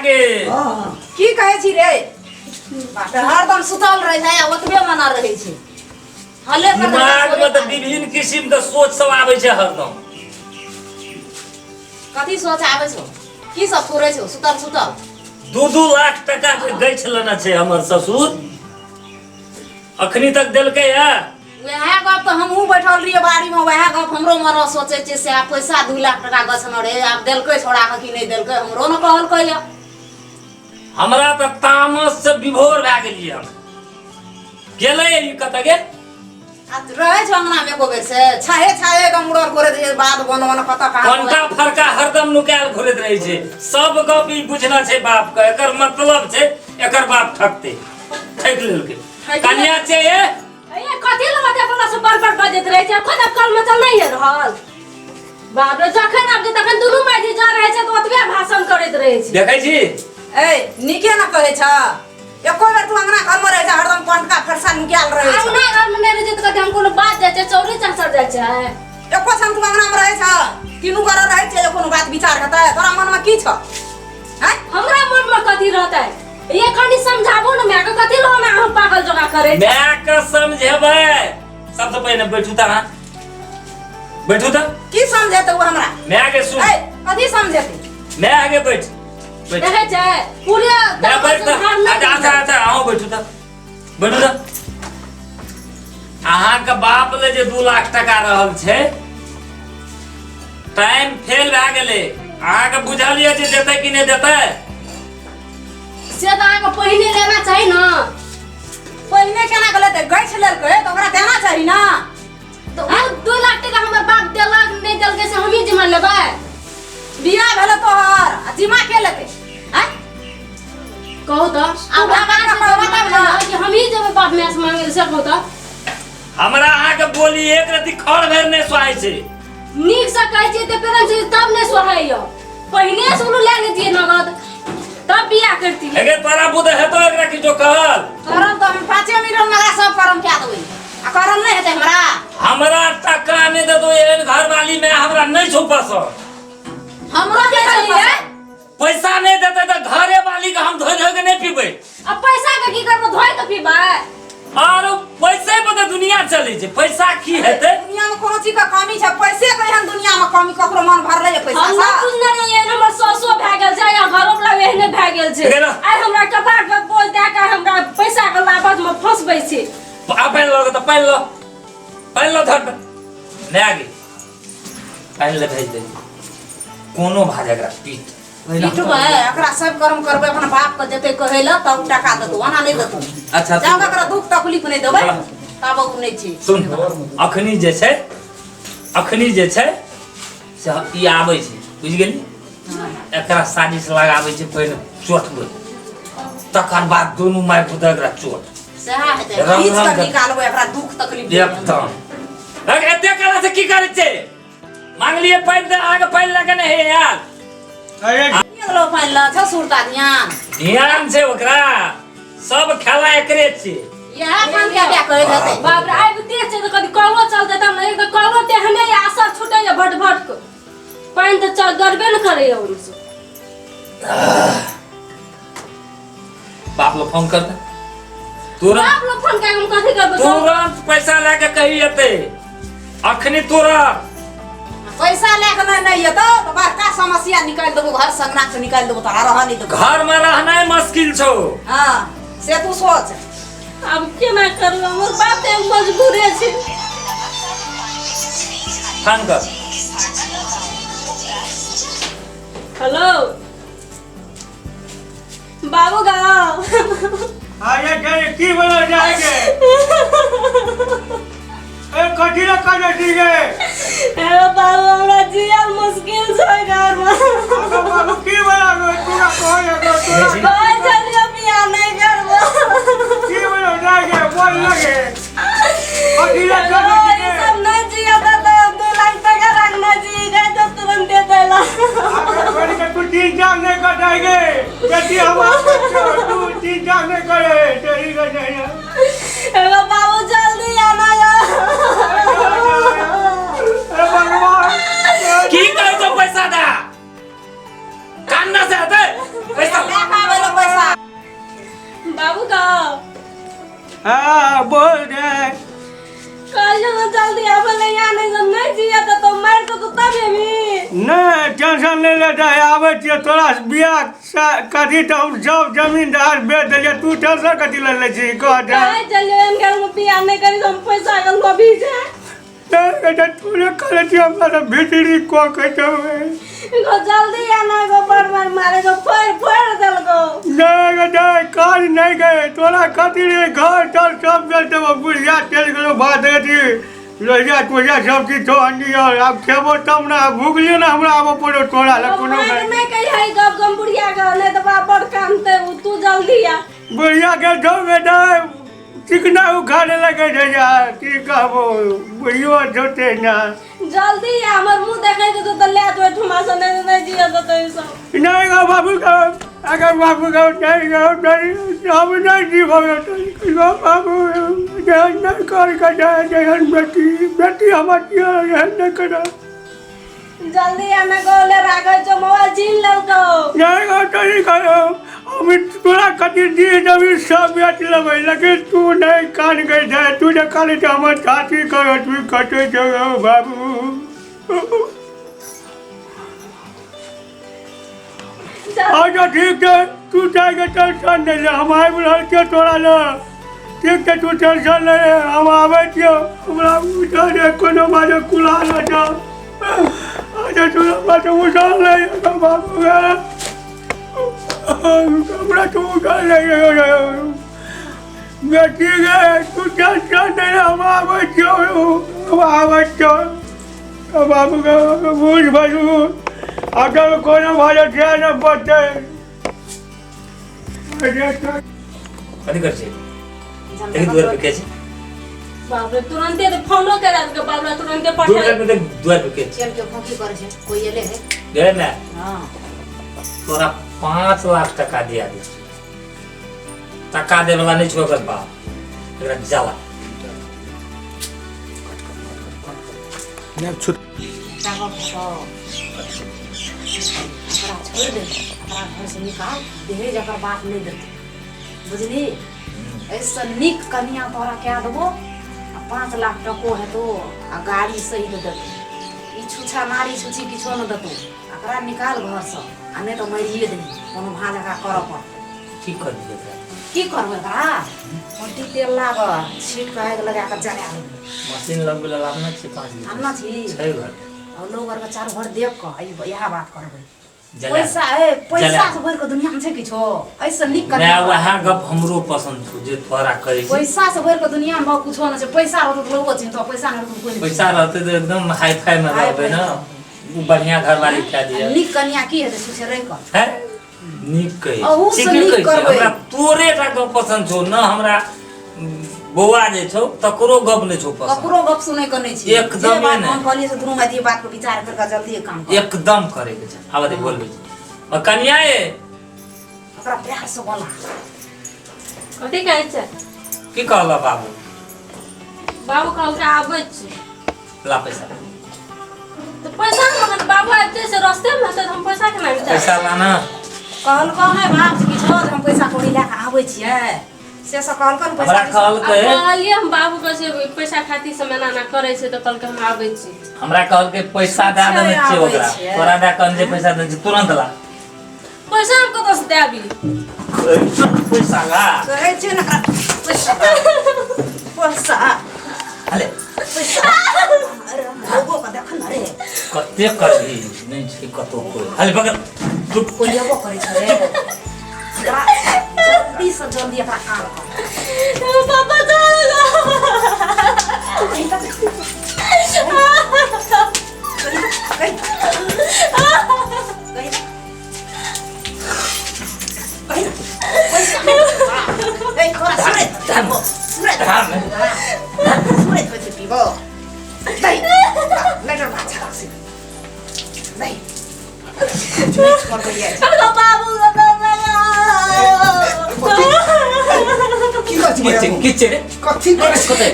गे। की कहै छी रे? बाप रे, हरदम सुतल रहै छै आ ओतबे मना रहै छै। हले पर दिमाग में तऽ विभिन्न किसिम के सोच सब आबै छै हरदम। कथी सोच आबै छौ? की सब थोड़े छौ सुतल सुतल? 2-2 लाख टका के गैछ लेने छै हमर ससुर, अखनी तक देलकै है। वएह गप तऽ हमहूँ बैठल रहियै बाड़ीमे, वएह गप हमरो मन सोचै छियै से आब पैसा 2 लाख टका गछने रहै, आब देलकै छोड़ा कऽ कि नहि देलकै, हमरो ने कहलकै यऽ। हमरा तऽ तामस से विभोर भए गेलियै हम। गेलै ई कतऽ गेल? आ रहै छौ अंगनामे एको बेर से छाहे छाहे के मुड़ल घुरैत रहै छै, बाध बन बन कतऽ कहाँ कंटा फरका हरदम नुकायल घुरैत रहै छै। सब गप ई बुझना छै बाप के, एकर मतलब छै एकर बाप ठकतै, ठकि लेलकै। कन्या छै ए? ए कथी लए मते अपना से बड़ बड़ बजैत रहै छै? अखन तक कल मचल नहीं है रहल। बाप रे, जखन आब जे तखन दुनू माय जा रहै छै तऽ ओतबे भाषण करैत रहै छै। देखै छी? ए नीके न कहै छ, एको बेर तू अंगना घर में रहै छ हरदम कंटका फरसा नुकायल रहै छ। अंगना घर में नहीं रहै छै तऽ कथी हम कोनो बात जाइ छै, चौरी चाँचर जाइ छै? एको क्षण तू अंगना में रहै छ, तीनू गोरा रहै छै, कोनो बात विचार हेतै? तोरा मन में की छ? हैं? हमरा मन में कथी रहतै? ये कनी समझाबो न माय के, कथी लऽ हमरा अहाँ पागल जकाँ करै छी? माय के समझेबै। सबसँ पहिने बैठू तऽ अहाँ, बैठू तऽ। की समझेतै ओ हमरा? माय के सुन। ए कथी समझेतै? माय आगे बैठ, बैठ। देखै छै पूरे माय बैठ तऽ। संसार नहि अच्छा अच्छा अच्छा, अहूँ बैठू तऽ, बैठू तऽ। अहाँके बाप ले जे 2 लाख टका रहल छै, टाइम फेल भए गेलै। अहाँके बुझल यऽ जे देतै कि नहि देतै? से तऽ अहाँके पहिने लेना चाही ने। पहिने केना के लेतै? गैछ लेलकै तऽ ओकरा देना चाही ने। तऽ ओ 2 लाख टका हमर बाप देलक नहि देलकै से हमही जिम्मा लेबै? बियाह भेलै तोहर आ जिम्मा के लेतै? आँय कहू तऽ। आब बाबा के कहबै तब ने। कि हमही जेबै बाप माय से मांगे लए, से कहू तऽ। हमरा अहाँके बोली एक रति खर भरि नहि सोहाइ छै। नीक से कहै छियै तऽ प्रेम से तब नहि सोहाइया। पहिने से लए लेतियै नगद तब बियाह करती। एगे तोरा बुध हेतो एकरा किछो कहल? करम तऽ हम 5 मिनट में एकरा सब करम कए देबै, आ करम नहि हेतै हमरा। हमरा टका नहि देतो एहन घरवाली में हमरा नहि छौ पसंद। हमरो की नहि छौ कहलियै? पसंद। पैसा नहि देतै तऽ घरे वाली के हम धोइ धोइ के नहि पीबै। आ पैसा के की करबो, धोइ के पीबै? आरो पैसे पर तऽ दुनिया चलै छै, पैसा की हेतै? दुनिया में कोनो चीज के कमी छै? पैसे के एहन दुनिया में कमी ककरो मन भरलै है पैसा हम से? नहि बुझने रहियै एहन हमर ससुर भए गेल छै या घरो वाला एहने भए गेल छै। गेला। आइ हमरा कपार पर बोझ दए के हमरा पैसा के लालच में फंसबै छै। आ पानि लऽ तऽ पानि लऽ, पानि लऽ धर नहि आगे पानि लऽ भेज दे कोनो भाज एकरा पीट पीटबै एकरा, सब कर्म करबै। अपन बाप के जेतै कहै लए तब टका देतौ, ओना नहि देतौ। अच्छा। जब एकरा दुख तकलीफ नहि देबै तब ओ नहि छै। सुन, अखनी जे छै, अखनी जे छै से ई आबै छै, बुझि गेली? एकरा साजिश लगाबै छै, पहिने चोटबै तकर बाद दुनू माय पुत एकरा चोट सएह हेतै। रंग खींच रंग कऽ के- निकालबै एकरा दुख तकलीफ देबै। एकदम। अरे एते कला से की करै छै? मांगलिए पानि तऽ अहाँके पानि लऽ के नहि हे आयल। अरे गेलो पानि लऽ छौ सुरता ध्यान। ध्यान छै ओकरा, सब खेला एकरे छै। इएह काम क्या क्या करैत हेतै। बाप रे, आबिते छै तऽ कभी कलो चलतै तब ने। एक तऽ कलो तेहने यऽ, असर छूटैए भट भट के, पानि तऽ चल गरबे ने करैए ओहिसँ। बाप लोग फोन कर दे तुरंत। बाप लोग फोन कए हम कथी करबै? तुरंत पैसा लए के कही एतै अखनी तुरंत। पैसा लए कऽ नहि नहि एतौ तऽ बड़का समस्या निकालि देबो, घर संगना से निकालि देबो, तोरा रहऽ नहि देबो। घर में रहनाइ मुश्किल छौ। हँ से तू सोच। आब केना करबै, हमर बाप तऽ मजबूरे छै। फोन कर। हेलो बाबू गाँव। अरे करे की बोलो जाएंगे? ए कथी ला करे छी गे? हे बाबू, हमरा जियल मुश्किल छै घर में। अरे बाबू की बोला गे तोरा कहै गे तोरा? कहै छलियै बियाह नहि करबो। की बोलो जाएंगे बोल लगे कथी ला करे छी ई गे? सब नहि जिया तऽ 2 लाख टका रखने छी, गए तऽ तुरंत दे देला। अरे बड़ी के तू चिंता नहीं कर जाएंगे बेटी हमार, तू चिंता नहीं करे तेरी के नहीं। हेलो बाबू, जल्दी आना यार। अरे भगवान। की कहै छौ? पैसा दे, कान्ना से हेतै? पैसा लए हाँ बोल रे। कहलियो ना जल्दी आबे ले, यहाँ नहीं जब नहीं जिया तो तो मार तो तब एबी। नहीं टेंशन नहीं लेता है, आबै छियै तोरा से बियाह कथी तऽ हम सब जमीन दार बेच देलियै, तू टेंशन कथी लए लै छी कह दे। कहे चलियो एहन घर में बियाह नहीं करी तो हम पैसा के लोभी छै। नहीं बेटा तू ने कहले छी हमरा तऽ भितरी कऽ के देबै। गो जल्दी आना गो, बड़ मार मारे गो, फोड़ फोड़ देलको। नहीं बेटा काज नहीं गए तोरा कथी रे, घर तर सब बेच देबो, बुढ़िया चलि गेलो भात अथी लोहिया तोहिया सब चीज छौ अंडी और आब खेबो तब ना, भूखलियो ना हमरा आबऽ पड़ो तोरा लग कोनो माइक गए। नहीं कही है गप गम बुढ़िया के, नहीं तो बाप बड़ कानते, तू जल्दी आ। बुढ़िया के छौ बेटा चिकना उखाड़े लगे छै यार, की कहबो बुढ़ियो छोटे ना। जल्दी आ, हमर मुंह देखे के तो ले जो ठुमा से नहीं नहीं जिया तो तो सब। नहीं गो बाबू गो, अगर बाबू गो नहीं गो नहीं हम नहीं जीवो गो बाबू, एहन नहीं कर के जाए एहन बेटी बेटी हमर एहन नहीं कर। जल्दी आना गो ले राखै छौ मोबाइल छीन लेलकौ। नहीं गो तो करो हम तोरा कथी दी जमीन सब बेच लेबै, लेकिन तू नहीं कान गई जाए, तू जे कहली तऽ हमर छाती करो तू कटै छौ गो बाबू। अच्छा ठीक छै, तू जाके टेंशन नहीं ले, हम आबि रहल छियौ तोरा लए। ठीक छै तू टेंशन नहीं ले, हम आबै छियौ, हमरा उठा दे कोनो बाजे कुला लऽ जाओ। अच्छा तू हमरा तऽ उठा ले बाबू गे, हमरा तऽ उठा ले बेटी गे, तू टेंशन नहीं ले, हम आबै छियौ, हम आबै छियौ बाबू गे, बुझ बाजू अगर कोनो बाजे ध्यान नहि पड़तै। कथी करै छै देखी दुआर पे के छै। बाप रे तुरंते तो फोनो करा देलकै बाप रे, तुरंते दू पठा मिनट में देख दुआर पे के छै। चल के फोकी करै छै, कोई एले है। गए ना हाँ तोरा 5 लाख टका दिया दे, टका दे वाला नहीं छो ओकर बाप, एकरा जाला नहि छुट एकटा गप हेतौ, एकरा छोड़ि दे, एकरा घर से निकाल, दहेज एकर बाप नहीं देतै बुझली। एहिसँ नीक कनिया तोरा कए देबो, आ 5 लाख टको हेतौ आ गाड़ी सहित देतौ। ई छुछा नारी छुछी किछो नहि देतौ, एकरा निकाल घरसँ आ नहि तऽ मरिए दही, कोनो भाँज एकरा करऽ पड़तै। की करबी एकरा? की करबै एकरा? पट्टी तेल लागल छीट कऽ आगि लगा कऽ जरा देबै। मशीन लगबै लए आब छै 5 लीटर आब छी छै घर और लोग आर चारू भर देख कऽ इएह बात करबै। जला पैसा ए पैसा जला। से भरि कऽ दुनिया में छै किछो, एहिसँ नीक मैं कनिया वएह गप हमरो पसंद छौ जे तोरा करै छै। पैसा से भरि कऽ दुनिया में कुछो नहि छै, पैसा रहतौ तऽ लोगो चिन्हतौ, पैसा नहि रहतौ तऽ कोइ नहि पैसा रहतै तऽ एकदम हाई फाई में रहबै ना, उ बढ़िया घरवाली कए दिया। चिन्हतौ। नीक कनिया की हेतै छुछे रहि कऽ? है नीक कहै अहू से ठीके नीक कहै छी। करबै। हमरा तोरे टा गप पसंद छौ ना, हमरा बौआ जे छौ तकरो गप नहि छौ पसंद, ककरो गप सुनै के नहि छै। एकदमे जे बात नहि। हम कहलियै से दुनू माय बात के विचार कर कऽ जल्दी काम कर, एकदम करे के छै। आब दे बोलबै छी और कनिया ए ओकरा प्यार से बोला। कथी कहै छै? की कहल बाबू? बाबू कहलकै आबै छी। ला पैसा। तो पैसा मगन बाबू आबिते से रस्ते में हेतै तऽ हम पैसा केना बिचारबै? पैसा लाना। कहलकौ नहि बाप से किछो जे हम पैसा कौड़ी लए कऽ आबै छियै, से सब कहलकौ ने पैसा हमरा किछो? कहलकै, कहलियै हम बाबू के से पैसा खातिर से एना एना करै छै तऽ कहलकै हम आबै छी। हमरा कहलकै पैसा दए देने छियै आबै ओकरा, छियै। तोरा दए कहने जे पैसा देने छियै तुरंत ला। पैसा हम कतऽ से देबी? पैसा ला कहै छियै ने एकरा पैसा पैसा अरे पैसा। अरे लोगो के देख न रे कते करबी, नहीं छै कतौ कोइ। अरे बगल चुप। कोइ एबो करै छै रे। एकरा जल्दी से जल्दी एकरा काम कर। पापा चल कहीं तक कहीं कहीं कहीं पैसा ए तोरा सुरत सुरत सुरत होइ छै पीबो नहीं लेटर भात छाक से नहीं नहीं छोड़ के ये बाबू की कहै छी की छै की छै रे? कथी करै छी? कतऽ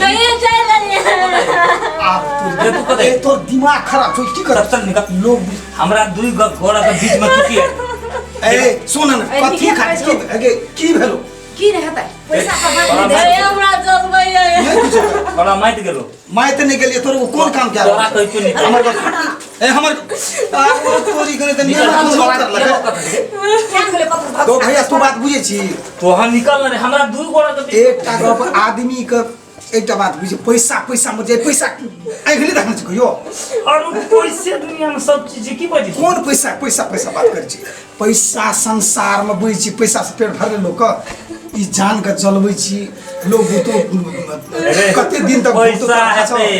आब रे तू कतऽ? ए तोर दिमाग खराब छौ की कर चल चल निकल। लोग हमरा दुई गप घोड़ा के बीच में तू की है? ए सुन न ए, कथी नीके खा कहै की छौ। अगे की भेलो? की नहि हेतै पैसा के बात नहि ए, दे हमरा जलबै नहि किछो कर। तोरा माइत गेलो माय तऽ नहि गेलियै तोरे ओ कोन काम कए तोरा रहल कहै छौ निकल हमर गप ए हमर आ, ओ तोरी कने तऽ निकल नियम छोड़ा कर लगे क्या गेलै कतौ तो भैया तू बात बुझै छी तोहर निकल न रे हमरा दू गोड़ा के एकटा गप आदमी के एकटा बात बुझ पैसा पैसा मत जाय पैसा आँखि नहि देखने छी कहियो और उ पैसे दुनिया में सब चीज की बजै छी कोन पैसा पैसा पैसा बात करै छी पैसा संसार में बुझै छी पैसा से पेट भरले लोक के ई जान के जलबै छी लोग भूतो अरे, कते दिन तक भूतो पैसा खाइ छौ। हेतै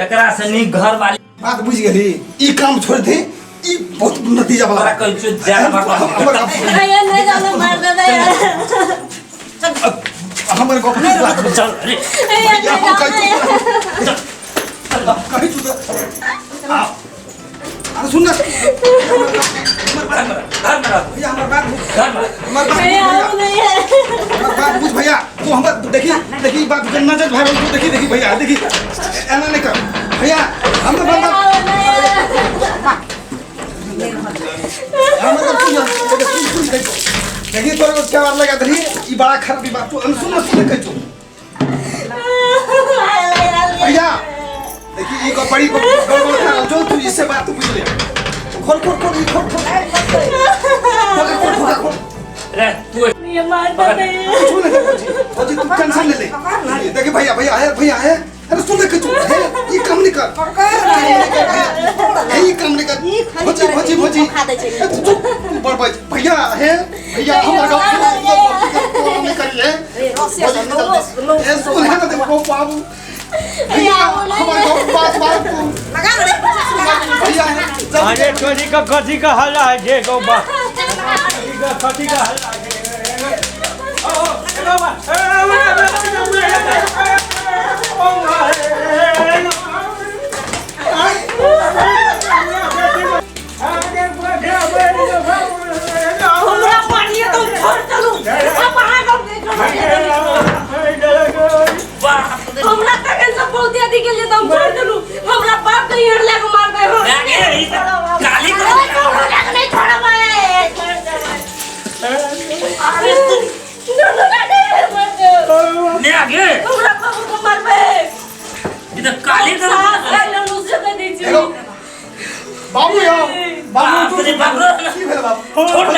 एकरा से नीक घर वाली बात बुझ गेली ई काम छोड़ दे ई बहुत नतीजा वाला तोरा कहै छियौ जाय हमर गप सुन। ए, नहि जाने मार देबै हमर गप नहि बात चल अरे ए, भैया, हम नहि कहै जाने। छी तोरा कहै छी तोरा आ अरे सुन ना घर में रह, घर में रह, भैया हमर बात बुझ घर में रह। हमर बात ए, बुझ भैया हम नहीं है। हमर बात बुझ भैया तू हमर देखी देखी बात के नजर भाई तू देखी देखी भैया देखी एना नहीं कर भैया हमर ए, बात हम नहीं है। हमर बात सुन देखी सुन सुन देखी देखी तोरे क्या बात लगा दही ई बड़ा खराब बात तू सुन सुन कहै छु भैया देखी ई को बड़ी गड़बड़ खा जो तू इससे बात तू बुझ ले खोल खोल खोल ई खोल खोल खोल खोल खोल खोल रे तू ये मार देबै। कुछ नहीं भौजी भौजी तू टेंशन ले ले देखी भैया भैया है भैया है अरे सुन ले तू है ये काम नहीं कर ये काम नहीं कर भौजी भौजी भौजी ए, तू चुप तू बड़ भाई भैया है भैया हमारा गाँव नहीं करिए ए, रसिया भौजी, लो, लो, ए, सुन है ना देखो बाबू भैया हमारा गाँव बात बात तू लगा दे भैया है जल्दी अरे तोरी का कथी का हल्ला है जे गो बा कथी का हल्ला है ओ ओ बा हमरा मारिए तो छोड़ चलू हम अहाँ के बाप रे हमरा तखन से बहुत अथी के लिए तो हम छोड़ देलू हमरा बाप के इहर लए के मार दे हो रे, ई तऽ काली अरे छोड़ो लए के नहीं छोड़बै छोड़ देबै अरे तू दुनू लए के मार दे ने आगे हमरा बाबू के मारबै ई तऽ काली के सास खाइ लेलू से दे दै छी हेलो बाबू यो बाबू बाप रे बाप रे की भेल बाबू छोड़ दे।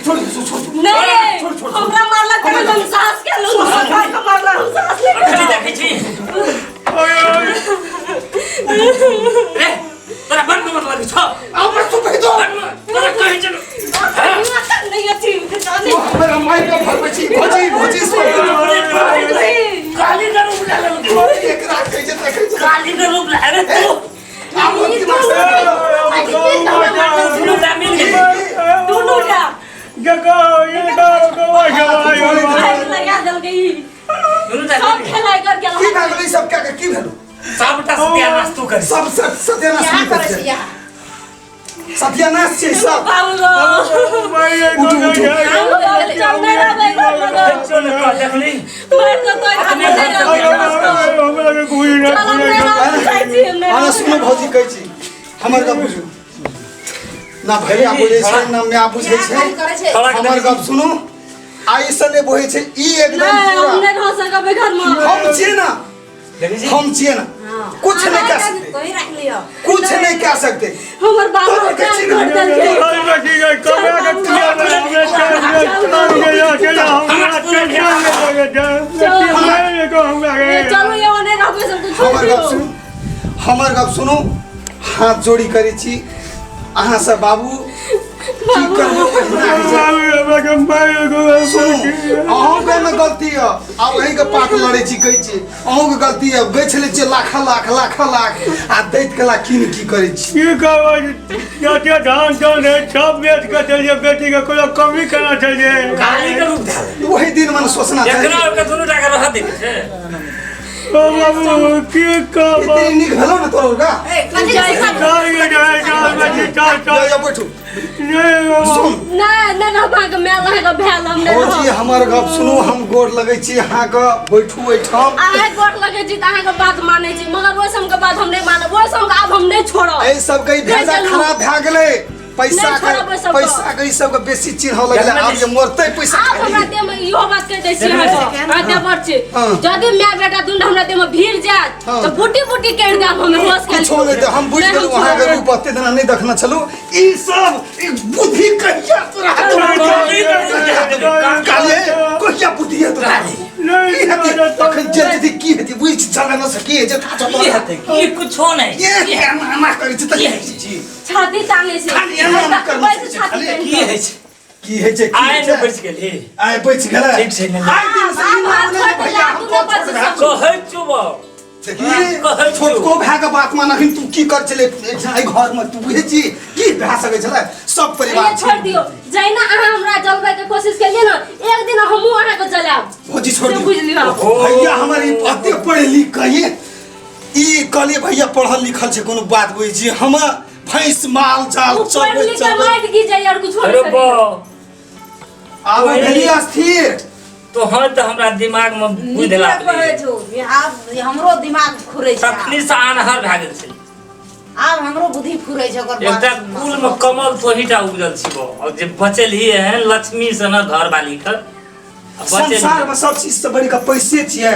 भौजी, छोड़ छोड़ छोड़ नहीं छोड़, छोड़, छोड़। हमरा मारलक तखन हम सास के लू खाइ के मारलक हम सास ले अखनी देखै छी रे तोरा बड़ नंबर लगै छौ हमरा चुप है तो बड़ नंबर तोरा कहै छौ नहीं अथी तू हमरा माइक के भरबै छी भौजी भौजी सुन काली के रूप ले लेलकै भौजी एकरा कहै छै देखै छै काली के रूप ले अरे तू आब दिमाग से दुनू टा मिल गेलै दुनू टा आगि लगा देलकै ई दुनू टा सब मिल गेलै। खेलाइ कर की गेल भए गेलै ई सब क्या की भेलो सबटा सत्यानाश तू कर सब सब सत्यानाश क्या नहीं करै करै छै छै यहाँ सत्यानाश छै सब बाबू रो उठू उठू चल नहीं रहबै घर में तो। चल कह देखली मर जेतै हम नहीं रहबै चल हम नहीं रहबै जाइ छी हम नहीं अरे रहबै। सुनू भौजी कहै छी हमर गप बुझू ना भैया बुझै छै ना माय बुझै क्या छै खाली करै छै हमर गप सुनू आइ से नहि बुझै छै ई एकदम नहीं हम पूरा नहीं रह सकबै घर में हम छियै ना देखै छी हम छियै ना कुछ नहीं कह सकते तोही राख लियो कुछ नहीं कह सकते हमर बाबू तोरा जान कहै छी छोड़ ना। देलकै चलू ये नहीं रहबै सब कुछ छोड़ हमर गप दियौ सुनू हमर गप सुनू हाथ जोड़ी करै छी अहाँ सब बाबू की करबो पहिना होइ छै सुनू अहूँके एहिमे गलती यऽ आब अहीँके पाक लड़ै छी कहै छी अहूँके गलती यऽ गछि लै छियै लाख लाख लाख लाख आ दैत कला की ने की करै छी की कहबै जते धान चाउर है सब बेच के चलिए बेटी के कोनो कमी केना चलिए काली के रूप धऽ ले। ओहि दिन मन सोचना चाही एकरा के दुनू टा के रह देके छै ओ बाबू की कहबै एते नीक भेलो ने तोरा का ए कथी सिखा जा जा बैठू सुन नहीं नहीं रहबै के माय लहे भेल हम नहीं भौजी रहब हमर गप सुनू हम गोर लगै छी अहाँके बैठू एहिठाम अहाँ गोर लगै छी तऽ अहाँके बात मानै छी मगर ओहि सबके बात हम नहीं मानब ओहि सबके आब हम नहीं छोड़ब एहि सबके ई भेजा चलू। खराब भए गेलै पैसा नहि के छोड़बै सबके। पैसा के ई सबके बेसी चिन्ह लगलै आब जे मरतै पैसा आब खाली। हमरा देह में इहो बात कहि दै छी देखने अहाँके अहाँ देवर छी हाँ। यदि माय बेटा दुनू हमरा देह में भीड़ जायत हाँ। तऽ बूटी बूटी करि देब हम होश खाली किछो नहि तऽ हम बुझि नहि, हम गेलहुँ अहाँके छोड़बै। रूप एते दिना नहि देखने छलहुँ ई सब ई बुद्धि कहिया तोरा काले कहिया बुद्धि है तोरा नहि की हेतै तखन जे जेतै की हेतै बुझि चलना से की हेतै थाह छौ की तोरा हेतै की कुछो नहि ये एना एना करै छै तऽ की होइ छै छाती ताने छै खाली एना एना करना बैस छै, छाती खाली तानि की कऽ। होइ छै की होइ छै की आइ होइ नहि छै बचि गेलही आइ बचि गेलै ठीक छै, नहि। आइ दिन से ई आब हाथ नाम नहि छोड़ि भैया हम देला, तो छोट तू भए नहि कहै छौ बौ देखी कहै छौ। छोटको भाय के बात मान अखन तू की कर छले एहि घर में तू बुझै छी की भए सकै छलै सब परिवार ये छोड़ दियो जहिना अहाँ हमरा जलबै के कोशिश केलिए ना एक दिन हमहूँ अहाँके जलायब भौजी छोड़ से दियो बुझि लियौ ओहो। भैया हमर ई एते पढ़ लिख के ये ई कहलिए भैया पढ़ल लिखल छै कोनो बात बुझै छी हम भैंस माल जाल ओ पढ़ चरबै लिख के चरबै माटि गिजै और कुछो अरे नहि बौ करैए। आब भेली अस्थिर तोहर तऽ हमरा दिमाग में बुद्धि नीके लागलै कहै छौ आब हमरो दिमाग फुरै छै तखनी से आनहर भए गेल छलै आब हमरो बुद्धि फुरै छै ओकर बात एकटा कुल में कमल तोहीटा उपजल छी बौ और जे बचल ही है लक्ष्मी से न घर वाली के आ बचल संसार में सब चीज से बढ़ि के पैसे छियै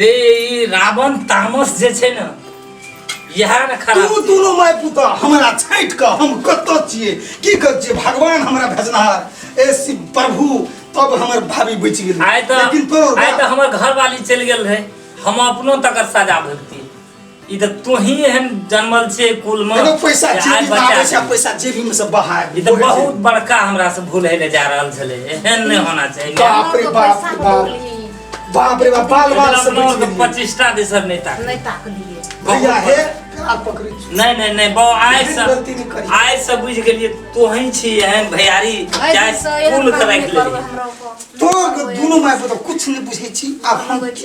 रे ई रावण तामस जे छै ने इएह ने खराब तू दुनू माय पुत हमरा छाँटि कऽ हम कतऽ छियै की कर छियै भगवान हमरा भेजनहार ए शिव प्रभु तब हमर भाभी बचि गेल आइ तऽ लेकिन तोर आइ तऽ हमर घरवाली चलि गेल रहै हम अपनो तकर सजा भुगती ई तऽ तोही एहन जन्मल छै कुल में एगो पैसा जे आइ जेबी में बचा आबै छै आ पैसा जेबी में से बहाय ई तऽ बहुत बड़का हमरा से भूल हेले जा रहल छलै एहन नहि होना चाही बाप रे बाप रे बाप बाप रे बाप बाल बाल से बचि गेलियै। 25टा दिसर नहि ताक नहि ताकलियै भैया हे काल पकड़ै छी नहीं नहीं नहीं बौ आइ एहन से गलती नहि करी। आइ से बुझि गेलियै तोही छी एहन भैयारी एहि चाहे दिनसँ एहन कुल के काम राखि नहि करबै लेली हमरा ऊपर। तोर दुनू माय पुत कुछ नहि बुझै छी आब हम लगै छै।